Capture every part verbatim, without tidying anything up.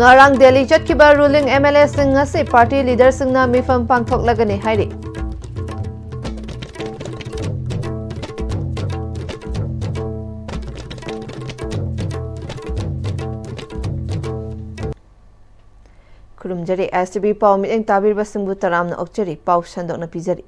ꯉꯔꯥꯡ ꯗꯦꯜꯂꯤ ꯆꯠꯈꯤꯕ ruling M L ꯑꯦꯁꯤꯡ ꯉꯁꯤ ꯄꯥꯔꯇꯤ ꯂꯤꯗꯔꯁꯤꯡꯅ ꯃꯤꯐꯝ ꯄꯥꯡꯊꯣꯛꯂꯒꯅꯤ ꯍꯥꯏꯔꯤ꯫ ꯈꯨꯔꯨꯝꯖꯔꯤ꯫ ꯑꯦꯁ ꯇꯤ ꯚꯤ ꯄꯥꯎ ꯃꯤꯠꯌꯦꯡ ꯇꯥꯕꯤꯔꯤꯕꯁꯤꯡꯕꯨ ꯇꯔꯥꯝꯅ ꯑꯣꯛꯆꯔꯤ꯫ ꯄꯥꯎ ꯁꯟꯗꯣꯛꯅ ꯄꯤꯖꯔꯤ꯫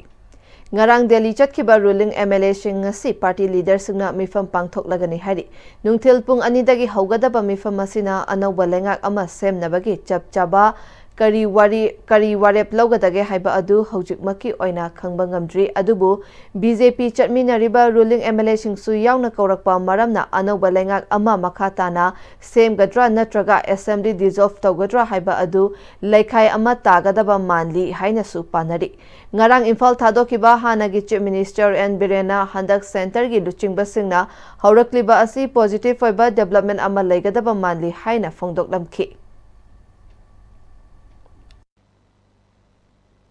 ꯉꯔꯥꯡ ꯗꯦꯜꯂꯤ ꯆꯠꯈꯤꯕ ꯔꯨꯂꯤꯡ ꯑꯦꯝ ꯑꯦꯜ ꯑꯦꯁꯤꯡ ꯉꯁꯤ ꯄꯥꯔꯇꯤ ꯂꯤꯗꯔꯁꯤꯡꯅ ꯃꯤꯐꯝ ꯄꯥꯡꯊꯣꯛꯂꯒꯅꯤ ꯍꯥꯏꯔꯤ꯫ ꯅꯨꯡꯊꯤꯜ ꯄꯨꯡ ꯑꯅꯤꯗꯒꯤ ꯍꯧꯒꯗꯕ ꯃꯤꯐꯝ ꯑꯁꯤꯅ ꯑꯅꯧꯕ ꯂꯩꯉꯥꯛ ꯑꯃ ꯁꯦꯝꯅꯕꯒꯤ ꯆꯞ ꯆꯥꯕ ꯀꯔꯤ ꯋꯥꯔꯤ, ꯀꯔꯤ ꯋꯥꯔꯦꯞ ꯂꯧꯒꯗꯒꯦ ꯍꯥꯏꯕ ꯑꯗꯨ ꯍꯧꯖꯤꯛꯃꯛꯀꯤ ꯑꯣꯏꯅ ꯈꯪꯕ ꯉꯝꯗ꯭ꯔꯤ꯫ ꯑꯗꯨꯕꯨ ꯕꯤ ꯖꯦ ꯄꯤ ꯆꯠꯃꯤꯟꯅꯔꯤꯕ ꯔꯨꯂꯤꯡ ꯑꯦꯝ ꯑꯦꯜ ꯑꯦꯁꯤꯡꯁꯨ ꯌꯥꯎꯅ ꯀꯧꯔꯛꯄ ꯃꯔꯝꯅ ꯑꯅꯧꯕ ꯂꯩꯉꯥꯛ ꯑꯃ ꯃꯈꯥ ꯇꯥꯅ ꯁꯦꯝꯒꯗ꯭ꯔꯥ ꯅꯠꯇ꯭ꯔꯒ ꯑꯦꯁꯦꯝꯕ꯭ꯂꯤ ꯗꯤꯖꯣꯜꯚ ꯇꯧꯒꯗ꯭ꯔꯥ ꯍꯥꯏꯕ ꯑꯗꯨ ꯂꯩꯈꯥꯏ ꯑꯃ ꯇꯥꯒꯗꯕ ꯃꯥꯜꯂꯤ ꯍꯥꯏꯅꯁꯨ ꯄꯥꯅꯔꯤ꯫ ꯉꯔꯥꯡ ꯏꯝꯐꯥꯜ ꯊꯥꯗꯣꯛꯈꯤꯕ ꯍꯥꯟꯅꯒꯤ ꯆꯤꯐ ꯃꯤꯅꯤꯁꯇꯔ ꯑꯦꯟ ꯕꯤꯔꯦꯟꯅ ꯍꯟꯗꯛ ꯁꯦꯟꯇꯔꯒꯤ ꯂꯨꯆꯤꯡꯕꯁꯤꯡꯅ ꯍꯧꯔꯛꯂꯤꯕ ꯑꯁꯤ ꯄꯣꯖꯤꯇꯤꯚ ꯑꯣꯏꯕ ꯗꯤꯕꯦꯂꯞꯃꯦꯟ ꯑꯃ ꯂꯩꯒꯗꯕ ꯃꯥꯜꯂꯤ ꯍꯥꯏꯅ ꯐꯣꯡꯗꯣꯛꯂꯝꯈꯤ꯫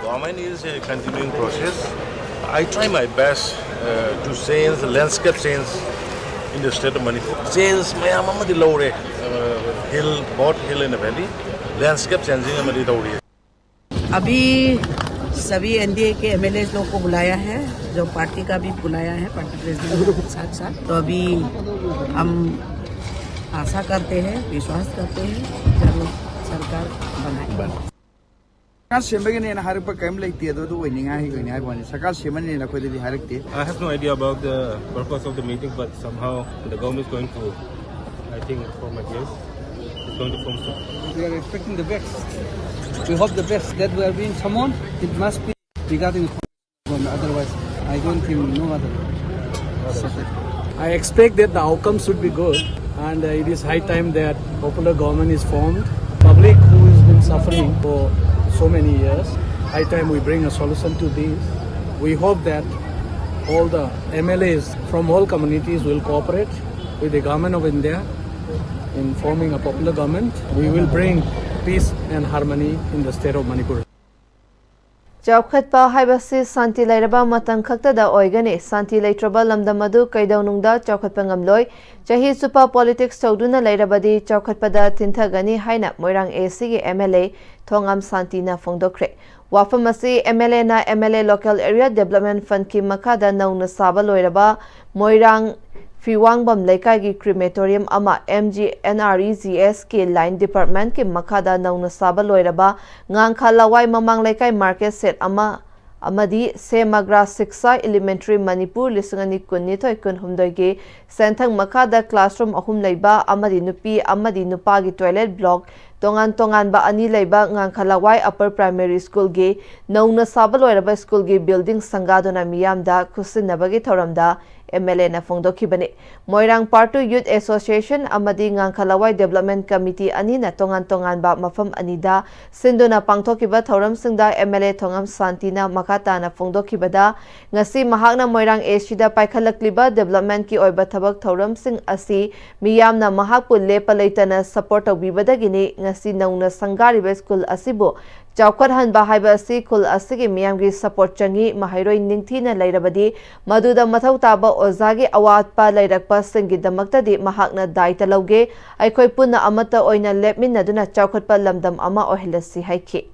Government is a continuing process. I try my best uh, to change the landscape change in the state of Manipur. Change ꯃꯌꯥꯝ ꯑꯃꯗꯤ ꯂꯧꯔꯦ꯫ Uh, hill, both hill and valley, landscape changing ꯑꯃꯗꯤ ꯇꯧꯔꯤ꯫ अभी सभी एनडीए के एमएलए लोग को बुलाया है, जो पार्टी का भी बुलाया है, पार्टी प्रेसिडेंट के साथ साथ। तो अभी हम आशा करते हैं, विश्वास करते हैं, जरूर सरकार बनाएंगे। ꯁꯔꯀꯥꯔ ꯁꯦꯝꯕꯒꯤꯅꯦꯅ ꯍꯥꯏꯔꯛꯄ ꯀꯔꯤꯝ ꯂꯩꯇꯦ꯫ ꯑꯗꯣ ꯑꯗꯨ ꯑꯣꯏꯅꯤꯡꯉꯥꯏ ꯑꯣꯏꯅꯤ ꯍꯥꯏꯕ ꯋꯥꯅꯤ꯫ ꯁꯔꯀꯥꯔ ꯁꯦꯝꯃꯅꯤꯅ ꯑꯩꯈꯣꯏꯗꯗꯤ ꯍꯥꯏꯔꯛꯇꯦ꯫ I have no idea about the purpose of the meeting, but somehow the government is going to, I think, form a place. It's going to form some. We are expecting the best. We hope the best. That we are being summoned, it must be regarding the government. Otherwise, I don't think no other. I expect that the outcome should be good, and uh, it is high time that popular government is formed. Public who has been suffering for so many years, high time we bring a solution to this. We hope that all the M L As from all communities will cooperate with the government of India in forming a popular government. We will bring peace and harmony in the state of Manipur. ꯆꯥꯎꯈꯠꯄ ꯍꯥꯏꯕꯁꯤ ꯁꯥꯟꯇꯤ ꯂꯩꯔꯕ ꯃꯇꯝ ꯈꯛꯇꯗ ꯑꯣꯏꯒꯅꯤ꯫ ꯁꯥꯟꯇꯤ ꯂꯩꯇ꯭ꯔꯕ ꯂꯝꯗꯝ ꯑꯗꯨ ꯀꯩꯗꯧꯅꯨꯡꯗ ꯆꯥꯎꯈꯠꯄ ꯉꯝꯂꯣꯏ꯫ ꯆꯍꯤ ꯆꯨꯞꯄ politics ꯇꯧꯗꯨꯅ ꯂꯩꯔꯕꯗꯤ ꯆꯥꯎꯈꯠꯄꯗ ꯊꯤꯟꯊꯒꯅꯤ ꯍꯥꯏꯅ ꯃꯣꯏꯔꯥꯡ A C ꯒꯤ M L A ꯊꯣꯉꯥꯝ ꯁꯥꯟꯇꯤꯅ ꯐꯣꯡꯗꯣꯛꯈ꯭ꯔꯦ꯫ ꯋꯥꯐꯝ ꯑꯁꯤ M L A ꯅ M L A Local Area Development Fund ꯀꯤ ꯃꯈꯥꯗ ꯅꯧꯅ ꯁꯥꯕ ꯂꯣꯏꯔꯕ ꯃꯣꯏꯔꯥꯡ ꯐꯤꯋꯥꯡꯕꯝ ꯂꯩꯀꯥꯏꯒꯤ crematorium ꯑꯃ M G N R E G S ꯀꯤ Line Department ꯀꯤ ꯃꯈꯥꯗ ꯅꯧꯅ ꯁꯥꯕ ꯂꯣꯏꯔꯕ ꯉꯥꯡꯈꯥ ꯂꯋꯥꯏ ꯃꯃꯥꯡ ꯂꯩꯀꯥꯏ market shed ꯑꯃ ꯑꯃꯗꯤ ꯁꯦꯃꯒ꯭ꯔꯥ ꯁꯤꯛꯁꯥ Elementary ꯃꯅꯤꯄꯨꯔ ꯂꯤꯁꯤꯡ ꯑꯅꯤ ꯀꯨꯟꯅꯤꯊꯣꯏ ꯀꯨꯟꯍꯨꯝꯗꯣꯏꯒꯤ ꯁꯦꯟꯊꯪ ꯃꯈꯥꯗ classroom ꯑꯍꯨꯝ ꯂꯩꯕ ꯑꯃꯗꯤ ꯅꯨꯄꯤ ꯑꯃꯗꯤ ꯅꯨꯄꯥꯒꯤ toilet block ꯇꯣꯉꯥꯟ ꯇꯣꯉꯥꯟꯕ ꯑꯅꯤ ꯂꯩꯕ ꯉꯥꯡꯈꯥ ꯂꯋꯥꯏ Upper Primary School ꯒꯤ ꯅꯧꯅ ꯁꯥꯕ ꯂꯣꯏꯔꯕ school ꯒꯤ building ꯁꯪꯒꯥꯗꯨꯅ ꯃꯤꯌꯥꯝꯗ ꯈꯨꯠꯁꯤꯟꯅꯕꯒꯤ ꯊꯧꯔꯝꯗ M L A ꯅ ꯐꯣꯡꯗꯣꯛꯈꯤꯕꯅꯤ꯫ ꯃꯣꯏꯔꯥꯡ Part two Youth Association ꯑꯃꯗꯤ ꯉꯥꯡꯈꯥ ꯂꯋꯥꯏ Development Committee ꯑꯅꯤꯅ ꯇꯣꯉꯥꯟ ꯇꯣꯉꯥꯟꯕ ꯃꯐꯝ ꯑꯅꯤꯗ ꯁꯤꯟꯗꯨꯅ ꯄꯥꯡꯊꯣꯛꯈꯤꯕ ꯊꯧꯔꯝꯁꯤꯡꯗ M L A ꯊꯣꯉꯝ ꯁꯥꯟꯇꯤꯅ ꯃꯈꯥ ꯇꯥꯅ ꯐꯣꯡꯗꯣꯛꯈꯤꯕꯗ, ꯉꯁꯤ ꯃꯍꯥꯛꯅ ꯃꯣꯏꯔꯥꯡ A C ꯗ ꯄꯥꯏꯈꯠꯂꯛꯂꯤꯕ development ꯀꯤ ꯑꯣꯏꯕ ꯊꯕꯛ ꯊꯧꯔꯝꯁꯤꯡ ꯑꯁꯤ ꯃꯤꯌꯥꯝꯅ ꯃꯍꯥꯛꯄꯨ ꯂꯦꯞꯄ ꯂꯩꯇꯅ support ꯇꯧꯕꯤꯕꯗꯒꯤꯅꯤ꯫ ꯉꯁꯤ ꯅꯧꯅ ꯁꯪꯒꯥꯔꯤꯕ school ꯑꯁꯤꯕꯨ ꯆꯥꯎꯈꯠꯍꯟꯕ ꯍꯥꯏꯕ ꯑꯁꯤ ꯈꯨꯜ ꯑꯁꯤꯒꯤ ꯃꯤꯌꯥꯝꯒꯤ support ꯆꯪꯏ꯫ ꯃꯍꯩꯔꯣꯏ ꯅꯤꯡꯊꯤꯅ ꯂꯩꯔꯕꯗꯤ ꯃꯗꯨꯗ ꯃꯊꯧ ꯇꯥꯕ ꯑꯣꯖꯥꯒꯤ ꯑꯋꯥꯠꯄ ꯂꯩꯔꯛꯄꯁꯤꯡꯒꯤꯗꯃꯛꯇꯗꯤ ꯃꯍꯥꯛꯅ ꯗꯥꯏꯇ ꯂꯧꯒꯦ꯫ ꯑꯩꯈꯣꯏ ꯄꯨꯟꯅ ꯑꯃꯠꯇ ꯑꯣꯏꯅ ꯂꯦꯞꯃꯤꯟꯅꯗꯨꯅ ꯆꯥꯎꯈꯠꯄ ꯂꯝꯗꯝ ꯑꯃ ꯑꯣꯏꯍꯜꯂꯁꯤ ꯍꯥꯏꯈꯤ꯫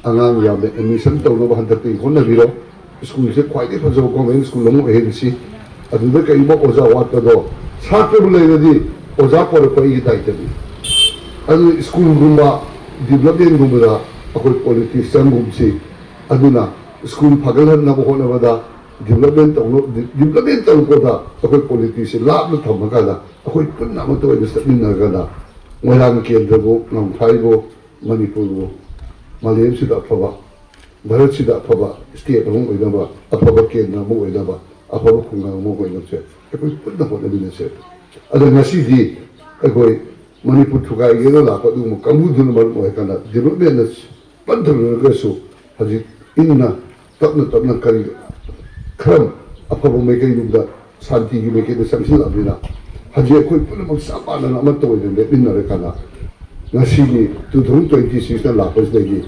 ꯑꯉꯥꯡ ꯌꯥꯝꯅ admission ꯇꯧꯅꯕ ꯍꯟꯗꯛꯇꯒꯤ ꯍꯣꯠꯅꯕꯤꯔꯣ꯫ School ꯁꯦ ꯈ꯭ꯋꯥꯏꯗꯒꯤ ꯐꯖꯕ government school ꯑꯃ ꯑꯣꯏꯍꯟꯁꯤ꯫ ꯑꯗꯨꯗ ꯀꯔꯤꯒꯨꯝꯕ ꯑꯣꯖꯥ ꯋꯥꯠꯄꯗꯣ, ꯁꯥꯇ꯭ꯔꯕꯨ ꯂꯩꯔꯗꯤ ꯑꯣꯖꯥ ꯄꯨꯔꯛꯄ ꯑꯩꯒꯤ ꯗꯥꯏꯇꯅꯤ꯫ ꯑꯗꯨꯅ school ꯒꯨꯝꯕ development ꯒꯨꯝꯕꯗ ꯑꯩꯈꯣꯏ politics ꯆꯪꯒꯨꯝꯁꯤ꯫ ꯑꯗꯨꯅ school ꯐꯒꯠꯍꯟꯅꯕ ꯍꯣꯠꯅꯕꯗ development ꯇꯧꯅ-, development ꯇꯧꯔꯛꯄꯗ ꯑꯩꯈꯣꯏ politics ꯁꯦ ꯂꯥꯞꯅ ꯊꯝꯃꯀꯥꯟꯗ ꯑꯩꯈꯣꯏ ꯄꯨꯟꯅ ꯑꯃꯠꯇ ꯑꯣꯏꯅ ꯆꯠꯃꯤꯟꯅꯔꯀꯥꯟꯗ ꯃꯣꯏꯔꯥꯡ ꯀꯦꯟꯗ꯭ꯔꯕꯨ, ꯉꯝꯈꯥꯏꯕꯨ, ꯃꯅꯤꯄꯨꯔꯕꯨ ꯃꯥꯂꯦꯝꯁꯤꯗ ꯑꯐꯕ, ꯚꯥꯔꯠꯁꯤꯗ ꯑꯐꯕ state ꯑꯃ ꯑꯣꯏꯅꯕ, ꯑꯐꯕ ꯀꯦꯟꯗ꯭ꯔ ꯑꯃ ꯑꯣꯏꯅꯕ, ꯑꯐꯕ ꯈꯨꯡꯒꯪ ꯑꯃ ꯑꯣꯏꯅꯕꯁꯦ ꯑꯩꯈꯣꯏ ꯄꯨꯟꯅ ꯍꯣꯠꯅꯃꯤꯟꯅꯁꯦ꯫ ꯑꯗꯣ ꯉꯁꯤꯗꯤ ꯑꯩꯈꯣꯏ ꯃꯅꯤꯄꯨꯔ ꯊꯨꯒꯥꯏꯒꯦꯅ ꯂꯥꯛꯄ ꯑꯗꯨꯒꯨꯝꯕ ꯀꯥꯡꯕꯨꯗꯨꯅ ꯃꯔꯝ ꯑꯣꯏꯔꯀꯥꯟꯗ development ꯅ ꯄꯟꯊꯔꯨꯔꯒꯁꯨ ꯍꯧꯖꯤꯛ ꯏꯪꯅ ꯇꯞꯅ ꯇꯞꯅ ꯀꯔꯤ ꯈꯔ ꯑꯐꯕ ꯃꯥꯏꯀꯩꯔꯣꯝꯗ, ꯁꯥꯟꯇꯤꯒꯤ ꯃꯥꯏꯀꯩꯗ ꯆꯪꯁꯤꯜꯂꯛꯑꯕꯅꯤꯅ, ꯍꯧꯖꯤꯛ ꯑꯩꯈꯣꯏ ꯄꯨꯝꯅꯃꯛ ꯆꯞ ꯃꯥꯟꯅꯅ ꯑꯃꯠꯇ ꯑꯣꯏꯅ ꯂꯦꯞꯃꯤꯟꯅꯔꯀꯥꯟꯗ, ꯉꯁꯤꯒꯤ two thousand twenty six ꯂꯥꯛꯄꯁꯤꯗꯒꯤ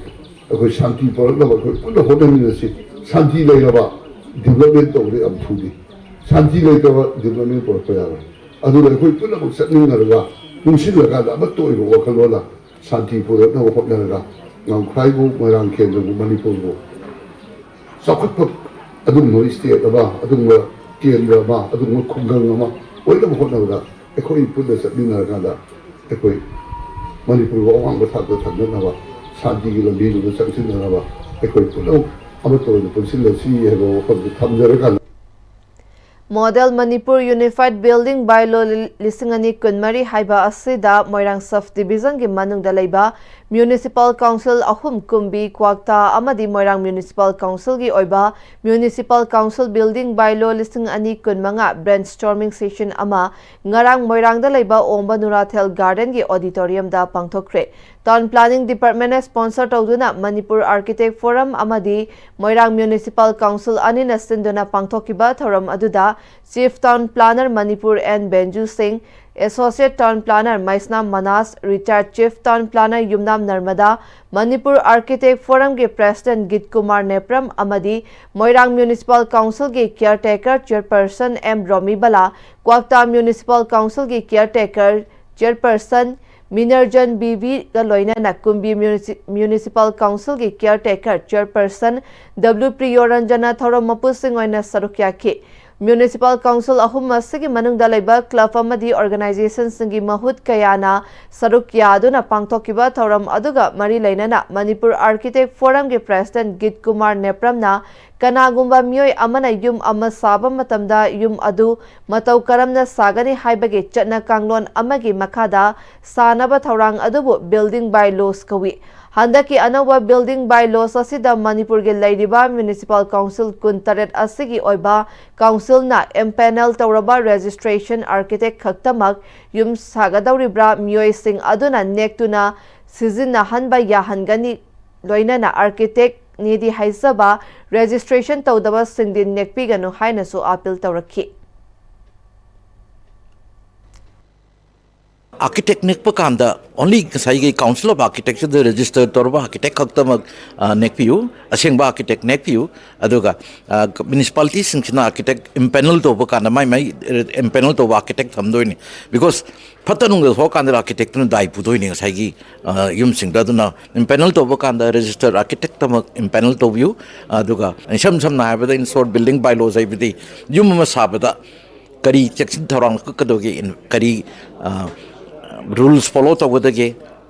ꯑꯩꯈꯣꯏ ꯁꯥꯟꯇꯤ ꯄꯨꯔꯛꯅꯕ ꯑꯩꯈꯣꯏ ꯄꯨꯟꯅ ꯍꯣꯠꯅꯃꯤꯟꯅꯁꯤ꯫ ꯁꯥꯟꯇꯤ ꯂꯩꯔꯕ development ꯇꯧꯕꯗ ꯌꯥꯝ ꯊꯨꯅꯤ꯫ ꯁꯥꯟꯇꯤ ꯂꯩꯇꯕ development ꯄꯨꯔꯛꯄ ꯌꯥꯔꯣꯏ꯫ ꯑꯗꯨꯅ ꯑꯩꯈꯣꯏ ꯄꯨꯝꯅꯃꯛ ꯆꯠꯃꯤꯟꯅꯔꯒ, ꯄꯨꯟꯁꯤꯜꯂꯀꯥꯟꯗ ꯑꯃꯠꯇ ꯑꯣꯏꯕ ꯋꯥꯈꯜꯂꯣꯟꯅ ꯁꯥꯟꯇꯤ ꯄꯨꯔꯛꯅꯕ ꯍꯣꯠꯅꯔꯒ, ꯂꯝꯈꯥꯏꯕꯨ, ꯃꯣꯏꯔꯥꯡ ꯀꯦꯟꯗ꯭ꯔꯕꯨ, ꯃꯅꯤꯄꯨꯔꯕꯨ ꯆꯥꯎꯈꯠꯄ ꯑꯗꯨꯒꯨꯝꯕ state ꯑꯃ, ꯑꯗꯨꯒꯨꯝꯕ ꯀꯦꯟꯗ꯭ꯔ ꯑꯃ, ꯑꯗꯨꯒꯨꯝꯕ ꯈꯨꯡꯒꯪ ꯑꯃ ꯑꯣꯏꯅꯕ ꯍꯣꯠꯅꯕꯗ, ꯑꯩꯈꯣꯏ ꯄꯨꯟꯅ ꯆꯠꯃꯤꯟꯅꯔꯀꯥꯟꯗ ꯑꯩꯈꯣꯏ ꯃꯅꯤꯄꯨꯔꯕꯨ ꯑꯋꯥꯡꯕ ꯊꯥꯛꯇ ꯊꯥꯡꯒꯠꯅꯕ, ꯁꯥꯟꯇꯤꯒꯤ ꯂꯝꯕꯤꯗꯨꯗ ꯆꯪꯁꯤꯟꯅꯅꯕ ꯑꯩꯈꯣꯏ ꯄꯨꯝꯅꯃꯛ ꯑꯃꯠꯇ ꯑꯣꯏꯅ ꯄꯨꯟꯁꯤꯜꯂꯁꯤ ꯍꯥꯏꯕ ꯋꯥꯐꯝꯗꯨ ꯊꯝꯖꯔꯀꯥꯟꯗ, Model Manipur Unified Building Bylaw ꯂꯤꯁꯤꯡ ꯑꯅꯤ ꯀꯨꯟꯃꯔꯤ ꯍꯥꯏꯕ ꯑꯁꯤꯗ ꯃꯣꯏꯔꯥꯡ Sub Division ꯒꯤ ꯃꯅꯨꯡꯗ ꯂꯩꯕ Municipal Council ꯑꯍꯨꯝ, ꯀꯨꯝꯕꯤ, ꯀ꯭ꯋꯥꯛꯇꯥ ꯑꯃꯗꯤ ꯃꯣꯏꯔꯥꯡ Municipal Council ꯒꯤ ꯑꯣꯏꯕ Municipal Council Building Bylaw ꯂꯤꯁꯤꯡ ꯑꯅꯤ ꯀꯨꯟꯃꯉꯥ brainstorming session ꯑꯃ ꯉꯔꯥꯡ ꯃꯣꯏꯔꯥꯡꯗ ꯂꯩꯕ ꯑꯣꯝꯕ ꯅꯨꯔꯥꯊꯦꯜ Garden ꯒꯤ auditorium ꯗ ꯄꯥꯡꯊꯣꯛꯈ꯭ꯔꯦ꯫ Town Planning Department ꯅ sponsor ꯇꯧꯗꯨꯅ Manipur Architect Forum ꯑꯃꯗꯤ ꯃꯣꯏꯔꯥꯡ Municipal Council ꯑꯅꯤꯅ ꯁꯤꯟꯗꯨꯅ ꯄꯥꯡꯊꯣꯛꯈꯤꯕ ꯊꯧꯔꯝ ꯑꯗꯨꯗ Chief Town Planner Manipur N ꯕꯦꯟꯖꯨ ꯁꯤꯡ, Associate Town Planner ꯃꯩꯁꯅꯥꯝ ꯃꯅꯥꯁ, Retired Chief Town Planner ꯌꯨꯝꯅꯥꯝ ꯅꯔꯃꯗꯥ, Manipur Architect Forum ꯒꯤ President ꯒꯤꯠ ꯀꯨꯃꯥꯔ ꯅꯦꯄ꯭ꯔꯝ ꯑꯃꯗꯤ ꯃꯣꯏꯔꯥꯡ Municipal Council ꯒꯤ Caretaker Chairperson ꯑꯦꯝ ꯔꯣꯃꯤꯕꯂꯥ, ꯀ꯭ꯋꯥꯛꯇꯥ Municipal Council ꯒꯤ Caretaker Chairperson ꯃꯤꯅꯔꯖꯟ ꯕꯤ ꯚꯤꯒ ꯂꯣꯏꯅꯅ ꯀꯨꯝꯕꯤ Munici-, Municipal Council ꯒꯤ Caretaker Chairperson ꯗꯕ꯭ꯂꯤꯎ ꯄ꯭ꯔꯤꯌꯣꯔꯟꯖꯟꯅ ꯊꯧꯔꯝ ꯃꯄꯨꯁꯤꯡ ꯑꯣꯏꯅ ꯁꯔꯨꯛ ꯌꯥꯈꯤ꯫ Municipal Council ꯑꯍꯨꯝ ꯑꯁꯤꯒꯤ ꯃꯅꯨꯡꯗ ꯂꯩꯕ club ꯑꯃꯗꯤ organization ꯁꯤꯡꯒꯤ ꯃꯍꯨꯠ ꯀꯌꯥꯅ ꯁꯔꯨꯛ ꯌꯥꯗꯨꯅ ꯄꯥꯡꯊꯣꯛꯈꯤꯕ ꯊꯧꯔꯝ ꯑꯗꯨꯒ ꯃꯔꯤ ꯂꯩꯅꯅ Manipur Architect Forum ꯒꯤ President ꯒꯤꯠ ꯀꯨꯃꯥꯔ ꯅꯦꯄ꯭ꯔꯝꯅ ꯀꯅꯥꯒꯨꯝꯕ ꯃꯤꯑꯣꯏ ꯑꯃꯅ ꯌꯨꯝ ꯑꯃ ꯁꯥꯕ ꯃꯇꯝꯗ ꯌꯨꯝ ꯑꯗꯨ ꯃꯇꯧ ꯀꯔꯝꯅ ꯁꯥꯒꯅꯤ ꯍꯥꯏꯕꯒꯤ ꯆꯠꯅ ꯀꯥꯡꯂꯣꯟ ꯑꯃꯒꯤ ꯃꯈꯥꯗ ꯁꯥꯅꯕ ꯊꯧꯔꯥꯡ ꯑꯗꯨꯕꯨ Building Bylaws ꯀꯧꯏ꯫ ꯍꯟꯗꯛꯀꯤ ꯑꯅꯧꯕ Building Bylaws ꯑꯁꯤꯗ ꯃꯅꯤꯄꯨꯔꯒꯤ ꯂꯩꯔꯤꯕ Municipal Council ꯀꯨꯟꯇꯔꯦꯠ ꯑꯁꯤꯒꯤ ꯑꯣꯏꯕ Council ꯅ empanel ꯇꯧꯔꯕ registration architect ꯈꯛꯇꯃꯛ ꯌꯨꯝ ꯁꯥꯒꯗꯧꯔꯤꯕ꯭ꯔꯥ ꯃꯤꯑꯣꯏꯁꯤꯡ ꯑꯗꯨꯅ ꯅꯦꯛꯇꯨꯅ ꯁꯤꯖꯤꯟꯅꯍꯟꯕ ꯌꯥꯍꯟꯒꯅꯤ, ꯂꯣꯏꯅꯅ architect ꯅꯦꯗꯤ ꯍꯥꯏꯖꯕ registration ꯇꯧꯗꯕꯁꯤꯡꯗꯤ ꯅꯦꯛꯄꯤꯒꯅꯨ ꯍꯥꯏꯅꯁꯨ appeal ꯇꯧꯔꯛꯈꯤ꯫ Architect ꯅꯦꯛꯄ ꯀꯥꯟꯗ only ꯉꯁꯥꯏꯒꯤ Council of Architecture the register ꯇꯧꯔꯕ architect ꯈꯛꯇꯃꯛ ꯅꯦꯛꯄꯤꯌꯨ꯫ ꯑꯁꯦꯡꯕ architect ꯅꯦꯛꯄꯤꯌꯨ꯫ ꯑꯗꯨꯒ municipality ꯁꯤꯡꯁꯤꯅ architect empanel ꯇꯧꯕ ꯀꯥꯟꯗ ꯃꯥꯏ ꯃꯥꯏ empanel ꯇꯧꯕ architect ꯊꯝꯗꯣꯏꯅꯤ꯫ Because ꯐꯠꯇ ꯅꯨꯡꯗ ꯊꯣꯛꯑꯀꯥꯟꯗ architect ꯇꯨꯅ ꯗꯥꯏ ꯄꯨꯗꯣꯏꯅꯤ ꯉꯁꯥꯏꯒꯤ ꯌꯨꯝꯁꯤꯡꯗꯣ꯫ ꯑꯗꯨꯅ empanel ꯇꯧꯕ ꯀꯥꯟꯗ register architect ꯇꯃꯛ empanel ꯇꯧꯕꯤꯌꯨ꯫ ꯑꯗꯨꯒ ꯏꯁꯝ ꯁꯝꯅ ꯍꯥꯏꯔꯕꯗ in short, building bylaws ꯍꯥꯏꯕꯗꯤ ꯌꯨꯝ ꯑꯃ ꯁꯥꯕꯗ ꯀꯔꯤ ꯆꯦꯛꯁꯤꯟ ꯊꯧꯔꯥꯡ ꯂꯧꯈꯠꯀꯗꯒꯦ, ꯀꯔꯤ rules follow ꯇꯧꯒꯗꯒꯦ,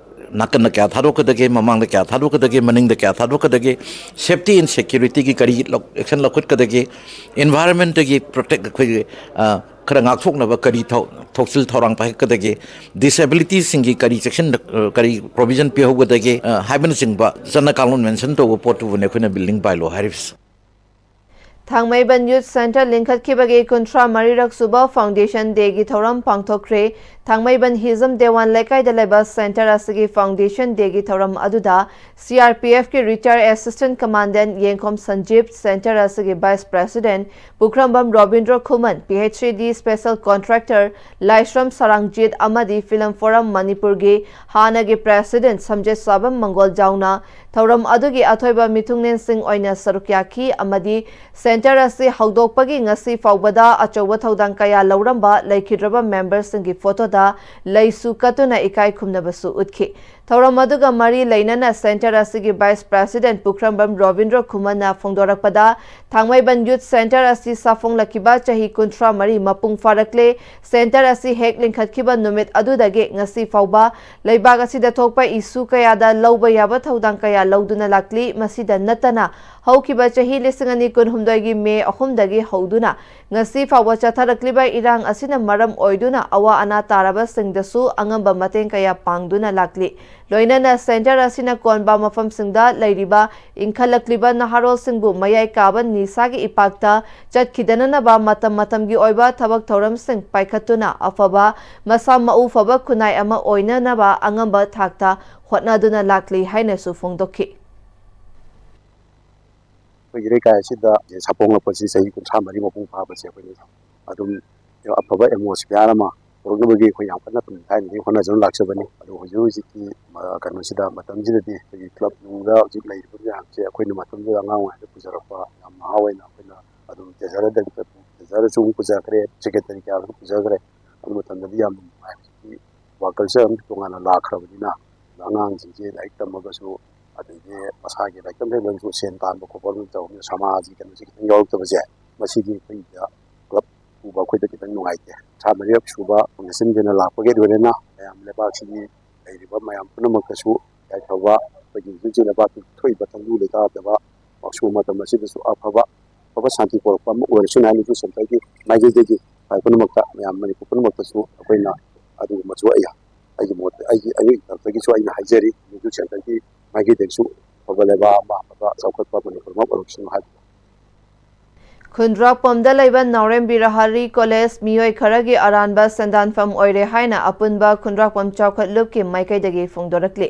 ꯅꯥꯀꯟꯗ ꯀꯌꯥ ꯊꯥꯗꯣꯛꯀꯗꯒꯦ, ꯃꯃꯥꯡꯗ ꯀꯌꯥ ꯊꯥꯗꯣꯛꯀꯗꯒꯦ, ꯃꯅꯤꯡꯗ ꯀꯌꯥ ꯊꯥꯗꯣꯛꯀꯗꯒꯦ, safety and security ꯒꯤ ꯀꯔꯤ action ꯂꯧꯈꯠꯀꯗꯒꯦ, environment ꯇꯒꯤ protect ꯑꯩꯈꯣꯏꯒꯤ ꯈꯔ ꯉꯥꯛꯊꯣꯛꯅꯕ ꯀꯔꯤ ꯊꯧꯁꯤꯜ ꯊꯧꯔꯥꯡ ꯄꯥꯏꯈꯠꯀꯗꯒꯦ, disability ꯁꯤꯡꯒꯤ ꯀꯔꯤ ꯆꯦꯛꯁꯤꯟ ꯀꯔꯤ provision ꯄꯤꯍꯧꯒꯗꯒꯦ ꯍꯥꯏꯕꯅꯆꯤꯡꯕ ꯆꯠꯅ ꯀꯥꯡꯂꯣꯟ mention ꯇꯧꯕ ꯄꯣꯠꯇꯨꯕꯨꯅꯤ ꯑꯩꯈꯣꯏꯅ building bylaw ꯍꯥꯏꯔꯤꯕꯁꯦ꯫ ꯊꯥꯡꯃꯩꯕꯟ Youth Centre ꯂꯤꯡꯈꯠꯈꯤꯕꯒꯤ ꯀꯨꯟꯊ꯭ꯔꯥ ꯃꯔꯤꯔꯛ ꯁꯨꯕ foundation day ꯒꯤ ꯊꯧꯔꯝ ꯄꯥꯡꯊꯣꯛꯈ꯭ꯔꯦ꯫ ꯊꯥꯡꯃꯩꯕꯟ ꯍꯤꯖꯝ ꯗꯦꯋꯥꯟ ꯂꯩꯀꯥꯏꯗ ꯂꯩꯕ centre ꯑꯁꯤꯒꯤ foundation day ꯒꯤ ꯊꯧꯔꯝ ꯑꯗꯨꯗ C R P F ꯀꯤ retired assistant commandant ꯌꯦꯡꯈꯣꯝ ꯁꯟꯖꯤꯞ, centre ꯑꯁꯤꯒꯤ vice president ꯄꯨꯈ꯭ꯔꯝꯕꯝ ꯔꯣꯕꯤꯟꯗ꯭ꯔꯣ ꯈꯨꯃꯟ, P H E D special contractor ꯂꯥꯏꯁ꯭ꯔꯝ ꯁꯔꯥꯡꯖꯤꯠ ꯑꯃꯗꯤ Film Forum ꯃꯅꯤꯄꯨꯔꯒꯤ ꯍꯥꯟꯅꯒꯤ president ꯁꯝꯖꯦꯠꯁꯥꯕꯝ ꯃꯪꯒꯣꯜꯖꯥꯎꯅ ꯊꯧꯔꯝ ꯑꯗꯨꯒꯤ ꯑꯊꯣꯏꯕ ꯃꯤꯊꯨꯡꯂꯦꯟꯁꯤꯡ ꯑꯣꯏꯅ ꯁꯔꯨꯛ ꯌꯥꯈꯤ ꯑꯃꯗꯤ centre ꯑꯁꯤ ꯍꯧꯗꯣꯛꯄꯒꯤ ꯉꯁꯤ ꯐꯥꯎꯕꯗ ꯑꯆꯧꯕ ꯊꯧꯗꯥꯡ ꯀꯌꯥ ꯂꯧꯔꯝꯕ ꯂꯩꯈꯤꯗ꯭ꯔꯕ member ꯁꯤꯡꯒꯤ photo ꯗ ꯂꯩꯁꯨ ꯀꯠꯇꯨꯅ ꯏꯀꯥꯏ ꯈꯨꯝꯅꯕꯁꯨ ꯎꯠꯈꯤ꯫ ꯊꯧꯔꯝ ꯑꯗꯨꯒ ꯃꯔꯤ ꯂꯩꯅꯅ centre ꯑꯁꯤꯒꯤ vice president ꯄꯨꯈ꯭ꯔꯝꯕꯝ ꯔꯣꯕꯤꯟꯗ꯭ꯔꯣ ꯈꯨꯃꯟꯅ ꯐꯣꯡꯗꯣꯔꯛꯄꯗ, ꯊꯥꯡꯃꯩꯕꯟ Youth Centre ꯑꯁꯤ ꯁꯥꯐꯣꯡꯂꯛꯈꯤꯕ ꯆꯍꯤ ꯀꯨꯟꯊ꯭ꯔꯥ ꯃꯔꯤ ꯃꯄꯨꯡ ꯐꯥꯔꯛꯂꯦ꯫ Centre ꯑꯁꯤ ꯍꯦꯛ ꯂꯤꯡꯈꯠꯈꯤꯕ ꯅꯨꯃꯤꯠ ꯑꯗꯨꯗꯒꯤ ꯉꯁꯤ ꯐꯥꯎꯕ ꯂꯩꯕꯥꯛ ꯑꯁꯤꯗ ꯊꯣꯛꯄ issue ꯀꯌꯥꯗ ꯂꯧꯕ ꯌꯥꯕ ꯊꯧꯗꯥꯡ ꯀꯌꯥ ꯂꯧꯗꯨꯅ ꯂꯥꯛꯂꯤ꯫ ꯃꯁꯤꯗ ꯅꯠꯇꯅ, ꯍꯧꯈꯤꯕ ꯆꯍꯤ ꯂꯤꯁꯤꯡ ꯑꯅꯤ ꯀꯨꯟꯍꯨꯝꯗꯣꯏꯒꯤ May ꯑꯍꯨꯝꯗꯒꯤ ꯍꯧꯗꯨꯅ ꯉꯁꯤ ꯐꯥꯎꯕ ꯆꯠꯊꯔꯛꯂꯤꯕ ꯏꯔꯥꯡ ꯑꯁꯤꯅ ꯃꯔꯝ ꯑꯣꯏꯗꯨꯅ ꯑꯋꯥ ꯑꯅꯥ ꯇꯥꯔꯕꯁꯤꯡꯗꯁꯨ ꯑꯉꯝꯕ ꯃꯇꯦꯡ ꯀꯌꯥ ꯄꯥꯡꯗꯨꯅ ꯂꯥꯛꯂꯤ꯫ ꯂꯣꯏꯅꯅ centre ꯑꯁꯤꯅ ꯀꯣꯟꯕ ꯃꯐꯝꯁꯤꯡꯗ ꯂꯩꯔꯤꯕ ꯏꯟꯈꯠꯂꯛꯂꯤꯕ ꯅꯍꯥꯔꯣꯜꯁꯤꯡꯕꯨ ꯃꯌꯥꯏ ꯀꯥꯕ ꯅꯤꯁꯥꯒꯤ ꯏꯄꯥꯛꯇ ꯆꯠꯈꯤꯗꯅꯅꯕ ꯃꯇꯝ ꯃꯇꯝꯒꯤ ꯑꯣꯏꯕ ꯊꯕꯛ ꯊꯧꯔꯝꯁꯤꯡ ꯄꯥꯏꯈꯠꯇꯨꯅ ꯑꯐꯕ, ꯃꯁꯥ ꯃꯎ ꯐꯕ ꯈꯨꯟꯅꯥꯏ ꯑꯃ ꯑꯣꯏꯅꯅꯕ ꯑꯉꯝꯕ ꯊꯥꯛꯇ ꯍꯣꯠꯅꯗꯨꯅ ꯂꯥꯛꯂꯤ ꯍꯥꯏꯅꯁꯨ ꯐꯣꯡꯗꯣꯛꯈꯤ꯫ ꯑꯩꯈꯣꯏꯒꯤ ꯂꯩꯀꯥꯏ ꯑꯁꯤꯗ ꯁꯥꯄꯣꯡꯂꯛꯄꯁꯤ ꯆꯍꯤ ꯀꯨꯟꯊ꯭ꯔꯥ ꯃꯔꯤ ꯃꯄꯨꯡ ꯐꯥꯕꯁꯦ ꯑꯩꯈꯣꯏꯅ ꯑꯗꯨꯝ ꯑꯐꯕ ꯑꯦꯠꯃꯣꯁꯐꯤꯌꯥꯔ ꯑꯃ ꯄꯨꯔꯛꯅꯕꯒꯤ ꯑꯩꯈꯣꯏ ꯌꯥꯝ ꯀꯟꯅ ꯊꯥꯏꯅꯗꯒꯤ ꯍꯣꯠꯅꯖꯅ ꯂꯥꯛꯆꯕꯅꯤ꯫ ꯑꯗꯣ ꯍꯧꯖꯤꯛ ꯍꯧꯖꯤꯛꯀꯤ ꯀꯩꯅꯣꯁꯤꯗ, ꯃꯇꯝꯁꯤꯗꯗꯤ ꯑꯩꯈꯣꯏꯒꯤ ꯀ꯭ꯂꯕ ꯅꯨꯡꯗ ꯍꯧꯖꯤꯛ ꯂꯩꯔꯤꯕ ꯃꯌꯥꯝꯁꯦ ꯑꯩꯈꯣꯏꯅ ꯃꯇꯝꯗꯨꯗ ꯑꯉꯥꯡ ꯑꯣꯏꯔꯤꯉꯩꯗ ꯄꯨꯖꯔꯛꯄ ꯌꯥꯝ ꯅꯍꯥ ꯑꯣꯏꯅ ꯑꯩꯈꯣꯏꯅ ꯑꯗꯨꯝ ꯇ꯭ꯔꯦꯖꯔꯗꯒꯤ ꯇ꯭ꯔꯦꯖꯔꯁꯨ ꯑꯃꯨꯛ ꯄꯨꯖꯈ꯭ꯔꯦ, ꯁꯦꯀ꯭ꯔꯦꯇꯔꯤ ꯀꯌꯥꯁꯨ ꯄꯨꯖꯈ꯭ꯔꯦ꯫ ꯑꯗꯨ ꯃꯇꯝꯗꯗꯤ ꯌꯥꯝ ꯅꯨꯡꯉꯥꯏ꯫ ꯍꯧꯖꯤꯛꯇꯤ ꯋꯥꯔꯜ ꯀꯜꯆꯔ ꯑꯃ ꯇꯣꯉꯥꯟꯅ ꯂꯥꯛꯈ꯭ꯔꯕꯅꯤꯅ ꯑꯉꯥꯡꯁꯤꯡꯁꯦ ꯂꯥꯏꯔꯤꯛ ꯇꯝꯃꯒꯁꯨ, ꯑꯗꯒꯤ ꯃꯁꯥꯒꯤ ꯂꯥꯏꯔꯤꯛ ꯇꯝꯕ ꯍꯦꯟꯕꯁꯨ ꯁꯦꯟ ꯇꯥꯟꯕ ꯈꯣꯠꯄ ꯑꯃ ꯇꯧꯕꯅꯤꯅ ꯁꯃꯥꯖꯒꯤ ꯀꯩꯅꯣꯁꯦ ꯈꯤꯇꯪ ꯌꯥꯎꯔꯛꯇꯕꯁꯦ, ꯃꯁꯤꯗꯤ ꯑꯩꯈꯣꯏꯗ ꯀ꯭ꯂꯕ ꯄꯨꯕ ꯑꯩꯈꯣꯏꯗ ꯈꯤꯇꯪ ꯅꯨꯡꯉꯥꯏꯇꯦ꯫ ꯀꯨꯟꯊ꯭ꯔꯥ ꯃꯔꯤꯔꯛ ꯁꯨꯕ ꯐꯥꯎꯟꯗꯦꯁꯟ ꯗꯦꯅ ꯂꯥꯛꯄꯒꯤ ꯂꯣꯏꯅꯅ ꯃꯌꯥꯝ ꯂꯩꯕꯥꯛꯁꯤꯒꯤ ꯂꯩꯔꯤꯕ ꯃꯌꯥꯝ ꯄꯨꯝꯅꯃꯛꯇꯁꯨ ꯌꯥꯏꯐꯕ, ꯑꯩꯈꯣꯏꯒꯤ ꯍꯧꯖꯤꯛ ꯍꯧꯖꯤꯛ ꯂꯩꯕꯥꯛꯀꯤ ꯊꯣꯛꯏꯕ ꯇꯪꯗꯨ ꯂꯩꯇꯥꯗꯕ ꯋꯥꯛꯁꯣꯞ ꯃꯇꯝ ꯑꯁꯤꯗꯁꯨ ꯑꯐꯕ, ꯑꯐꯕ ꯁꯥꯟꯇꯤ ꯄꯣꯔꯛꯄ ꯑꯃ ꯑꯣꯏꯔꯁꯅꯨ ꯍꯥꯏꯅ ꯏꯗꯨ ꯁꯦꯟꯇꯔꯒꯤ ꯃꯥꯏꯀꯩꯗꯒꯤ ꯈ꯭ꯋꯥꯏ ꯄꯨꯝꯅꯃꯛꯇ, ꯃꯌꯥꯝ ꯃꯅꯤꯄꯨꯔ ꯄꯨꯝꯅꯃꯛꯇꯁꯨ ꯑꯩꯈꯣꯏꯅ ꯑꯗꯨꯒꯨꯝꯕꯁꯨ ꯑꯩ, ꯑꯩꯒꯤ ꯃꯣꯠꯇ, ꯑꯩꯒꯤ, ꯑꯩꯒꯤ ꯇꯔꯐꯇꯒꯤꯁꯨ ꯑꯩꯅ ꯍꯥꯏꯖꯔꯤ, ꯏꯗꯨ ꯁꯦꯟꯇꯔꯒꯤ ꯃꯥꯏꯀꯩꯗꯒꯤꯁꯨ ꯑꯐꯕ ꯂꯩꯕꯥꯛ ꯑꯃ, ꯑꯐꯕ ꯆꯥꯎꯈꯠꯄ ꯃꯅꯤꯄꯨꯔ ꯑꯃ ꯑꯣꯏꯔꯛꯁꯅꯨ ꯍꯥꯏꯕ꯫ ꯈꯨꯟꯗ꯭ꯔꯥꯛꯄꯝꯗ ꯂꯩꯕ ꯅꯥꯎꯔꯦꯝ ꯕꯤꯔꯍꯥꯔꯤ ꯀꯣꯂꯦꯖ ꯃꯤꯑꯣꯏ ꯈꯔꯒꯤ ꯑꯔꯥꯟꯕ ꯁꯦꯟꯗꯥꯟꯐꯝ ꯑꯣꯏꯔꯦ ꯍꯥꯏꯅ ꯑꯄꯨꯟꯕ ꯈꯨꯟꯗ꯭ꯔꯥꯛꯄꯝ ꯆꯥꯎꯈꯠꯂꯨꯞꯀꯤ ꯃꯥꯏꯀꯩꯗꯒꯤ ꯐꯣꯡꯗꯣꯔꯛꯂꯤ꯫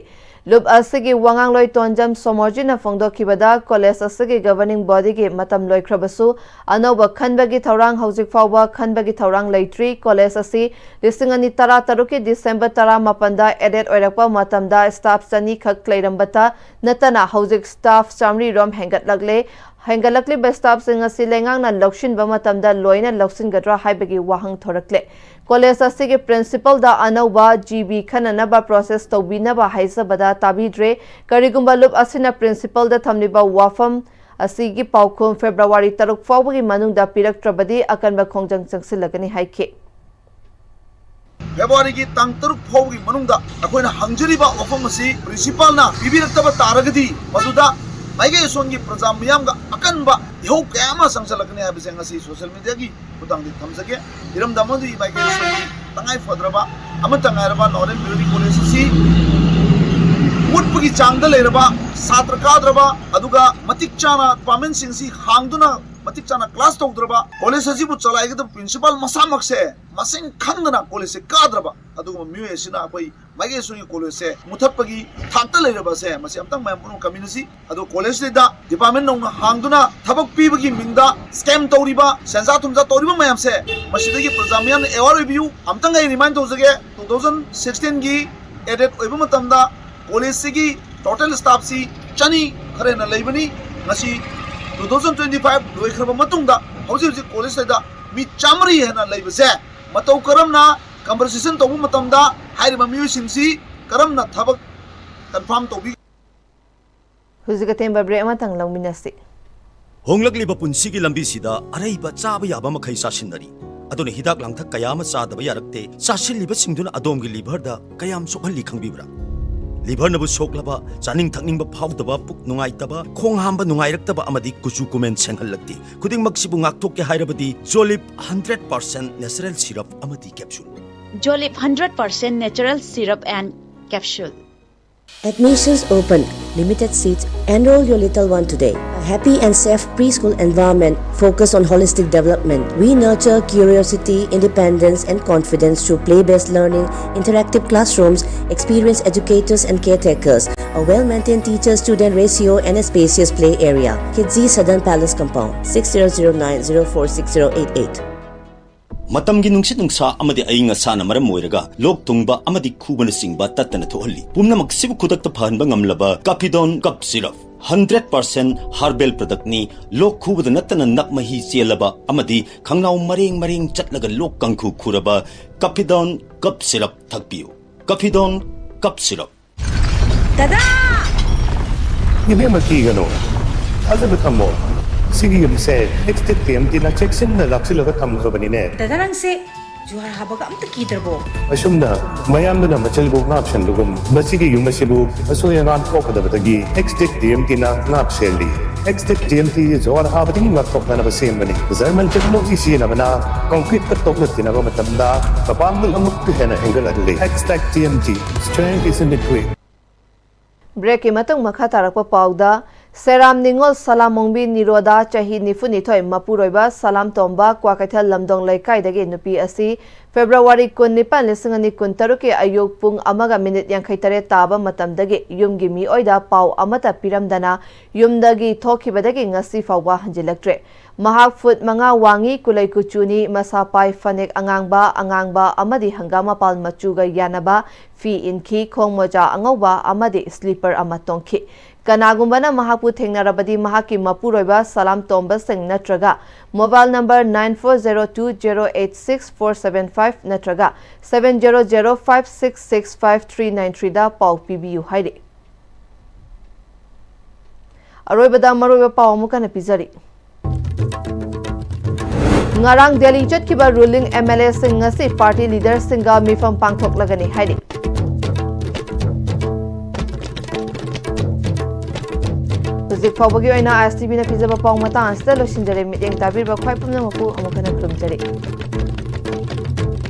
ꯂꯨꯞ ꯑꯁꯤꯒꯤ ꯋꯥꯉꯥꯡꯂꯣꯏ ꯇꯣꯟꯖꯝ ꯁꯣꯃꯣꯔꯖꯤꯅ ꯐꯣꯡꯗꯣꯛꯈꯤꯕꯗ, ꯀꯣꯂꯦꯖ ꯑꯁꯤꯒꯤ ꯒꯚꯔꯅꯤꯡ ꯕꯣꯗꯤꯒꯤ ꯃꯇꯝ ꯂꯣꯏꯈ꯭ꯔꯕꯁꯨ, ꯑꯅꯧꯕ ꯈꯟꯕꯒꯤ ꯊꯧꯔꯥꯡ ꯍꯧꯖꯤꯛ ꯐꯥꯎꯕ ꯈꯟꯕꯒꯤ ꯊꯧꯔꯥꯡ ꯂꯩꯇ꯭ꯔꯤ꯫ ꯀꯣꯂꯦꯖ ꯑꯁꯤ ꯂꯤꯁꯤꯡ ꯑꯅꯤ ꯇꯔꯥ ꯇꯔꯨꯛꯀꯤ ꯗꯤꯁꯦꯝꯕꯔ ꯇꯔꯥ ꯃꯥꯄꯟꯗ ꯑꯦꯗꯦꯠ ꯑꯣꯏꯔꯛꯄ ꯃꯇꯝꯗ ꯁ꯭ꯇꯥꯐ ꯆꯅꯤ ꯈꯛ ꯂꯩꯔꯝꯕꯇ ꯅꯠꯇꯅ, ꯍꯧꯖꯤꯛ ꯁ꯭ꯇꯥꯐ ꯆꯥꯃꯔꯤ ꯔꯣꯝ ꯍꯦꯟꯒꯠꯂꯛꯂꯦ꯫ ꯍꯦꯟꯒꯠꯂꯛꯂꯤꯕ ꯁ꯭ꯇꯥꯐꯁꯤꯡ ꯑꯁꯤ ꯂꯩꯉꯥꯛꯅ ꯂꯧꯁꯤꯟꯕ ꯃꯇꯝꯗ ꯂꯣꯏꯅ ꯂꯧꯁꯤꯟꯒꯗ꯭ꯔꯥ ꯍꯥꯏꯕꯒꯤ ꯋꯥꯍꯪ ꯊꯣꯔꯛꯂꯦ꯫ ꯀꯣꯂꯦꯖ ꯑꯁꯤꯒꯤ ꯄ꯭ꯔꯤꯟꯁꯤꯄꯜꯗ ꯑꯅꯧꯕ ꯖꯤ ꯕꯤ ꯈꯟꯅꯅꯕ ꯄ꯭ꯔꯣꯁꯦꯁ ꯇꯧꯕꯤꯅꯕ ꯍꯥꯏꯖꯕꯗ ꯇꯥꯕꯤꯗ꯭ꯔꯦ꯫ ꯀꯔꯤꯒꯨꯝꯕ ꯂꯨꯞ ꯑꯁꯤꯅ ꯄ꯭ꯔꯤꯟꯁꯤꯄꯜꯗ ꯊꯝꯂꯤꯕ ꯋꯥꯐꯝ ꯑꯁꯤꯒꯤ ꯄꯥꯎꯈꯨꯝ ꯐꯦꯕ꯭ꯔꯨꯋꯥꯔꯤ ꯇꯔꯨꯛ ꯐꯥꯎꯕꯒꯤ ꯃꯅꯨꯡꯗ ꯄꯤꯔꯛꯇ꯭ꯔꯕꯗꯤ ꯑꯀꯟꯕ ꯈꯣꯡꯖꯪ ꯆꯪꯁꯤꯜꯂꯒꯅꯤ ꯍꯥꯏꯈꯤ꯫ ꯐꯦꯕ꯭ꯔꯨꯋꯥꯔꯤꯒꯤ ꯇꯥꯡ ꯇꯔꯨꯛ ꯐꯥꯎꯕꯒꯤ ꯃꯅꯨꯡꯗ ꯑꯩꯈꯣꯏꯅ ꯍꯪꯖꯔꯤꯕ ꯋꯥꯐꯝ ꯑꯁꯤ ꯄ꯭ꯔꯤꯟꯁꯤꯄꯥꯜꯅ ꯄꯤꯕꯤꯔꯛꯇꯕ ꯇꯥꯔꯒꯗꯤ, ꯃꯗꯨꯗ ꯃꯥꯏꯀꯩ ꯑꯁꯣꯟꯒꯤ ꯄ꯭ꯔꯖꯥ ꯃꯤꯌꯥꯝꯒ ꯑꯀꯟꯕ ꯏꯍꯧ ꯀꯌꯥ ꯑꯃ ꯆꯪꯁꯤꯜꯂꯛꯀꯅꯤ ꯍꯥꯏꯕꯁꯦ ꯉꯁꯤ ꯁꯣꯁꯤꯌꯦꯜ ꯃꯤꯗꯤꯌꯥꯒꯤ ꯈꯨꯠꯊꯥꯡꯗꯒꯤ ꯊꯝꯖꯒꯦ꯫ ꯏꯔꯝꯗꯝ ꯑꯗꯨꯒꯤ ꯃꯥꯏꯀꯩ ꯑꯁꯣꯟꯒꯤ ꯇꯉꯥꯏ ꯐꯗ꯭ꯔꯕ ꯑꯃꯠꯇ ꯉꯥꯏꯔꯕ ꯅꯥꯎꯔꯦꯝ ꯕꯤꯔꯍꯥꯔꯤ ꯀꯣꯂꯦꯖ ꯑꯁꯤ ꯃꯨꯠꯄꯒꯤ ꯆꯥꯡꯗ ꯂꯩꯔꯕ, ꯁꯥꯇ꯭ꯔ ꯀꯥꯗ꯭ꯔꯕ, ꯑꯗꯨꯒ ꯃꯇꯤꯛ ꯆꯥꯅ ꯗꯤꯄꯥꯔꯠꯃꯦꯟꯁꯤꯡꯁꯤ ꯍꯥꯡꯗꯨꯅ ꯃꯇꯤꯛ ꯆꯥꯅ ꯀ꯭ꯂꯥꯁ ꯇꯧꯗ꯭ꯔꯕ, ꯀꯣꯂꯦꯖ ꯑꯁꯤꯕꯨ ꯆꯂꯥꯏꯒꯗꯕ ꯄ꯭ꯔꯤꯟꯁꯤꯄꯥꯜ ꯃꯁꯥꯃꯛꯁꯦ ꯃꯁꯤꯡ ꯈꯪꯗꯅ ꯀꯣꯂꯦꯖꯁꯦ ꯀꯥꯗ꯭ꯔꯕ ꯑꯗꯨꯒꯨꯝꯕ ꯃꯤꯑꯣꯏ ꯑꯁꯤꯅ ꯑꯩꯈꯣꯏ ꯃꯥꯏꯀꯩ ꯑꯁꯣꯝꯒꯤ ꯀꯣꯂꯦꯖꯁꯦ ꯃꯨꯊꯠꯄꯒꯤ ꯊꯥꯛꯇ ꯂꯩꯔꯕ ꯑꯁꯦ ꯃꯁꯤ ꯑꯝꯇꯪ ꯃꯌꯥꯝ ꯄꯨꯝꯅꯃꯛ ꯈꯪꯃꯤꯟꯅꯁꯤ꯫ ꯑꯗꯣ ꯀꯣꯂꯦꯖꯁꯤꯗ ꯗꯤꯄꯥꯔꯠꯃꯦꯟ ꯅꯧꯅ ꯍꯥꯡꯗꯨꯅ ꯊꯕꯛ ꯄꯤꯕꯒꯤ ꯃꯤꯡꯗ ꯁ꯭ꯀꯦꯝ ꯇꯧꯔꯤꯕ, ꯁꯦꯟꯖꯥ ꯊꯨꯝꯖꯥ ꯇꯧꯔꯤꯕ ꯃꯌꯥꯝꯁꯦ ꯃꯁꯤꯗꯒꯤ ꯄ꯭ꯔꯖꯥ ꯃꯤꯌꯥꯝꯅ ꯑꯦꯋꯥꯔ ꯑꯣꯏꯕꯤꯌꯨ꯫ ꯑꯝꯇꯪ ꯑꯩ ꯔꯤꯃꯥꯏꯟ ꯇꯧꯖꯒꯦ, ꯇꯨ ꯊꯥꯎꯖꯟ ꯁꯤꯛꯁꯇꯤꯟꯒꯤ ꯑꯦꯗꯦꯠ ꯑꯣꯏꯕ ꯃꯇꯝꯗ ꯀꯣꯂꯦꯖꯁꯤꯒꯤ ꯇꯣꯇꯦꯜ ꯁ꯭ꯇꯥꯐꯁꯤ ꯆꯅꯤ ꯈꯔ ꯍꯦꯟꯅ ꯂꯩꯕꯅꯤ꯫ ꯉꯁꯤ ꯇꯨ ꯊꯥꯎꯖꯟ ꯇ꯭ꯋꯦꯟꯇꯤ ꯐꯥꯏꯚ ꯂꯣꯏꯈ꯭ꯔꯕ ꯃꯇꯨꯡꯗ ꯍꯧꯖꯤꯛ ꯍꯧꯖꯤꯛ ꯀꯣꯂꯦꯖꯁꯤꯗ ꯃꯤ ꯆꯥꯃꯔꯤ ꯍꯦꯟꯅ ꯂꯩꯕꯁꯦ ꯃꯇꯧ ꯀꯔꯝꯅ ꯀꯝꯄꯦꯟꯁꯦꯁꯟ ꯇꯧꯕ ꯃꯇꯝꯗ ꯍꯥꯏꯔꯤꯕ ꯃꯤꯑꯣꯏꯁꯤꯡꯁꯤ ꯀꯔꯝꯅ ꯊꯕꯛ ꯀꯟꯐꯥꯔꯝ ꯇꯧꯕꯤ? ꯍꯧꯖꯤꯛ ꯑꯇꯦꯟꯕ ꯕ꯭ꯔꯦꯛ ꯑꯃꯇꯪ ꯂꯧꯃꯤꯟꯅꯁꯤ꯫ ꯍꯣꯡꯂꯛꯂꯤꯕ ꯄꯨꯟꯁꯤꯒꯤ ꯂꯝꯕꯤꯁꯤꯗ ꯑꯔꯩꯕ ꯆꯥꯕ ꯌꯥꯕ ꯃꯈꯩ ꯆꯥꯁꯤꯟꯅꯔꯤ꯫ ꯑꯗꯨꯅ ꯍꯤꯗꯥꯛ ꯂꯥꯡꯊꯛ ꯀꯌꯥ ꯑꯃ ꯆꯥꯗꯕ ꯌꯥꯔꯛꯇꯦ꯫ ꯆꯥꯁꯤꯜꯂꯤꯕꯁꯤꯡꯗꯨꯅ ꯑꯗꯣꯝꯒꯤ ꯂꯤꯚꯔꯗ ꯀꯌꯥꯝ ꯁꯣꯛꯍꯜꯂꯤ ꯈꯪꯕꯤꯕ꯭ꯔꯥ? ꯂꯤꯚꯔꯅꯕꯨ ꯁꯣꯛꯂꯕ, ꯆꯥꯅꯤꯡ ꯊꯛꯅꯤꯡꯕ ꯐꯥꯎꯗꯕ, ꯄꯨꯛ ꯅꯨꯡꯉꯥꯏꯇꯕ, ꯈꯣꯡ ꯍꯥꯝꯕ ꯅꯨꯡꯉꯥꯏꯔꯛꯇꯕ ꯑꯃꯗꯤ ꯀꯨꯆꯨ ꯀꯨꯃꯦꯟ ꯁꯦꯡꯍꯜꯂꯛꯇꯦ꯫ ꯈꯨꯗꯤꯡꯃꯛꯁꯤꯕꯨ ꯉꯥꯛꯊꯣꯛꯀꯦ ꯍꯥꯏꯔꯕꯗꯤ ꯖꯣꯂꯤꯞ ꯍꯟꯗ꯭ꯔꯦꯠ ꯄꯥꯔꯁꯦꯟ ꯅꯦꯆꯔꯦꯜ ꯁꯤꯔꯞ ꯑꯃꯗꯤ capsule. Jolip hundred percent natural syrup and capsule. Admissions open. Limited seats. Enroll your little one today. A happy and safe preschool environment focused on holistic development. We nurture curiosity, independence, and confidence through play based learning, interactive classrooms, experienced educators and caretakers, a well maintained teacher student ratio, and a spacious play area. Kidzi Southern Palace Compound, six zero zero nine zero four six zero eight eight. ꯃꯇꯝꯒꯤ ꯅꯨꯡꯁꯤꯠ ꯅꯨꯡꯁꯥ ꯑꯃꯗꯤ ꯑꯏꯪ ꯑꯁꯥꯅ ꯃꯔꯝ ꯑꯣꯏꯔꯒ ꯂꯣꯛ ꯊꯨꯡꯕ ꯑꯃꯗꯤ ꯈꯨꯕꯅꯆꯤꯡꯕ ꯇꯠꯇꯅ ꯊꯣꯛꯍꯜꯂꯤ꯫ ꯄꯨꯝꯅꯃꯛꯁꯤꯕꯨ ꯈꯨꯗꯛꯇ ꯐꯍꯟꯕ ꯉꯝꯂꯕ ꯀꯥꯐꯤꯗꯣꯟ cup syrup. Hundred percent herbal ꯄ꯭ꯔꯗꯛꯅꯤ꯫ ꯂꯣꯛ ꯈꯨꯕꯗ ꯅꯠꯇꯅ ꯅꯞ ꯃꯍꯤ ꯆꯦꯜꯂꯕ ꯑꯃꯗꯤ ꯈꯪꯅꯥꯎ ꯃꯔꯦꯡ ꯃꯔꯦꯡ ꯆꯠꯂꯒ ꯂꯣꯛ ꯀꯥꯡꯈꯨ ꯈꯨꯔꯕ ꯀꯥꯐꯤꯗꯣꯟ ꯀꯞ ꯁꯤꯔꯞ ꯊꯛꯄꯤꯌꯨ꯫ ꯀꯥꯐꯤꯗꯣꯟ cup syrup. ꯏꯕꯦꯝꯃ, ꯀꯤꯒꯅꯨ, ꯊꯥꯖꯕ ꯊꯝꯃꯣ꯫ ꯁꯤꯒꯤ ꯌꯨꯝꯁꯦ ꯑꯦꯛꯁ ꯇꯤꯛ ꯇꯤ ꯑꯦꯝ ꯇꯤꯅ ꯆꯦꯛꯁꯤꯟꯅ ꯂꯥꯛꯁꯤꯜꯂꯒ ꯊꯝꯈ꯭ꯔꯕꯅꯤꯅꯦ꯫ ꯗꯥꯗꯥ, ꯅꯪꯁꯦ ꯖꯨꯍꯥꯔ ꯍꯥꯕꯒ ꯑꯝꯇ ꯀꯤꯗ꯭ꯔꯕꯣ? ꯑꯁꯨꯝꯅ ꯃꯌꯥꯝꯗꯨꯅ ꯃꯆꯜꯕꯨ ꯉꯥꯛ ꯁꯦꯟꯕꯒꯨꯝ, ꯃꯁꯤꯒꯤ ꯌꯨꯝ ꯑꯁꯤꯕꯨ ꯑꯁꯣꯏ ꯑꯉꯥꯝ ꯊꯣꯛꯀꯗꯕꯗꯒꯤ ꯑꯦꯛꯁ ꯇꯤꯛ ꯇꯤ ꯑꯦꯝ ꯇꯤꯅ ꯉꯥꯛ ꯁꯦꯜꯂꯤ꯫ ꯑꯦꯛꯁ ꯇꯤꯛ ꯇꯤ ꯑꯦꯝ ꯇꯤ ꯖꯨꯍꯥꯔ ꯍꯥꯕꯗꯒꯤ ꯉꯥꯛꯊꯣꯛꯅꯅꯕ ꯁꯦꯝꯕꯅꯤ꯫ ꯖꯔꯃꯟ ꯇꯦꯛꯅꯣꯂꯣꯖꯤ ꯁꯤꯖꯤꯟꯅꯕꯅ ꯀꯪꯀ꯭ꯔꯤꯠꯀ ꯇꯣꯛꯅ ꯇꯤꯟꯅꯕ ꯃꯇꯝꯗ ꯃꯄꯥꯡꯒꯜ ꯑꯃꯨꯛꯀ ꯍꯦꯟꯅ ꯍꯦꯟꯒꯠꯍꯜꯂꯤ꯫ ꯑꯦꯛꯁ ꯇꯤꯛ T M T, strength is in the grit. ꯕ꯭ꯔꯦꯛꯀꯤ ꯃꯇꯨꯡ ꯃꯈꯥ ꯇꯥꯔꯛꯄ ꯄꯥꯎꯗ ꯁꯦꯔꯥꯝ ꯅꯤꯉꯣꯜ ꯁꯂꯥꯃꯣꯡꯕꯤ ꯅꯤꯔꯣꯗꯥ, ꯆꯍꯤ ꯅꯤꯐꯨꯅꯤꯊꯣꯏ, ꯃꯄꯨꯔꯣꯏꯕ ꯁꯂꯥꯝ ꯇꯣꯝꯕ, ꯀ꯭ꯋꯥꯀꯩꯊꯦꯜ ꯂꯝꯗꯣꯡ ꯂꯩꯀꯥꯏꯗꯒꯤ ꯅꯨꯄꯤ ꯑꯁꯤ ꯐꯦꯕ꯭ꯔꯨꯋꯥꯔꯤ ꯀꯨꯟꯅꯤꯄꯥꯟ, ꯂꯤꯁꯤꯡ ꯑꯅꯤ ꯀꯨꯟꯇꯔꯨꯛꯀꯤ ꯑꯌꯨꯛ ꯄꯨꯡ ꯑꯃꯒ ꯃꯤꯅꯤꯠ ꯌꯥꯡꯈꯩ ꯇꯔꯦꯠ ꯇꯥꯕ ꯃꯇꯝꯗꯒꯤ ꯌꯨꯝꯒꯤ ꯃꯤꯑꯣꯏꯗ ꯄꯥꯎ ꯑꯃꯠꯇ ꯄꯤꯔꯝꯗꯅ ꯌꯨꯝꯗꯒꯤ ꯊꯣꯛꯈꯤꯕꯗꯒꯤ ꯉꯁꯤ ꯐꯥꯎꯕ ꯍꯟꯖꯤꯜꯂꯛꯇ꯭ꯔꯦ꯫ ꯃꯍꯥꯛ ꯐꯨꯠ ꯃꯉꯥ ꯋꯥꯡꯏ, ꯀꯨꯂꯩ ꯀꯨꯆꯨꯅꯤ, ꯃꯁꯥ ꯄꯥꯏ ꯐꯅꯦꯛ ꯑꯉꯥꯡꯕ, ꯑꯉꯥꯡꯕ ꯑꯃꯗꯤ ꯍꯪꯒꯥꯝ ꯃꯄꯥꯜ ꯃꯆꯨꯒ ꯌꯥꯅꯕ ꯐꯤ ꯏꯟꯈꯤ, ꯈꯣꯡ ꯃꯣꯖꯥ ꯑꯉꯧꯕ ꯑꯃꯗꯤ ꯁ꯭ꯂꯤꯄꯔ ꯑꯃ ꯇꯣꯡꯈꯤ꯫ ꯀꯅꯥꯒꯨꯝꯕꯅ ꯃꯍꯥꯛꯄꯨ ꯊꯦꯡꯅꯔꯕꯗꯤ ꯃꯍꯥꯛꯀꯤ ꯃꯄꯨꯔꯣꯏꯕ ꯁꯂꯥꯝ ꯇꯣꯝꯕ ꯁꯤꯡ ꯅꯠꯇ꯭ꯔꯒ mobile number nine four zero two zero eight six four seven five ꯅꯠꯇ꯭ꯔꯒ seven zero zero five six six five three nine threeꯗ ꯄꯥꯎ ꯄꯤꯕꯤꯌꯨ ꯍꯥꯏꯔꯤ꯫ ꯑꯔꯣꯏꯕꯗ ꯃꯔꯨꯑꯣꯏꯕ ꯄꯥꯎ ꯑꯃꯨꯛ ꯍꯟꯅ ꯄꯤꯖꯔꯤ꯫ ꯉꯔꯥꯡ ꯗꯦꯜꯂꯤ ꯆꯠꯈꯤꯕ ruling MLAꯁꯤꯡ ꯉꯁꯤ party leaderꯁꯤꯡꯒ ꯃꯤꯐꯝ ꯄꯥꯡꯊꯣꯛꯂꯒꯅꯤ ꯍꯥꯏꯔꯤ꯫ ꯍꯧꯖꯤꯛ ꯐꯥꯎꯕꯒꯤ ꯑꯣꯏꯅ ISTVꯅ ꯄꯤꯖꯕ ꯄꯥꯎ ꯃꯇꯥꯡ ꯑꯁꯤꯗ ꯂꯣꯏꯁꯤꯟꯖꯔꯦ꯫ ꯃꯤꯠꯌꯦꯡ ꯇꯥꯕꯤꯔꯤꯕ ꯈ꯭ꯋꯥꯏ ꯄꯨꯝꯅꯃꯛꯄꯨ ꯑꯃꯨꯛ ꯍꯟꯅ ꯈꯨꯔꯨꯝꯖꯔꯤ꯫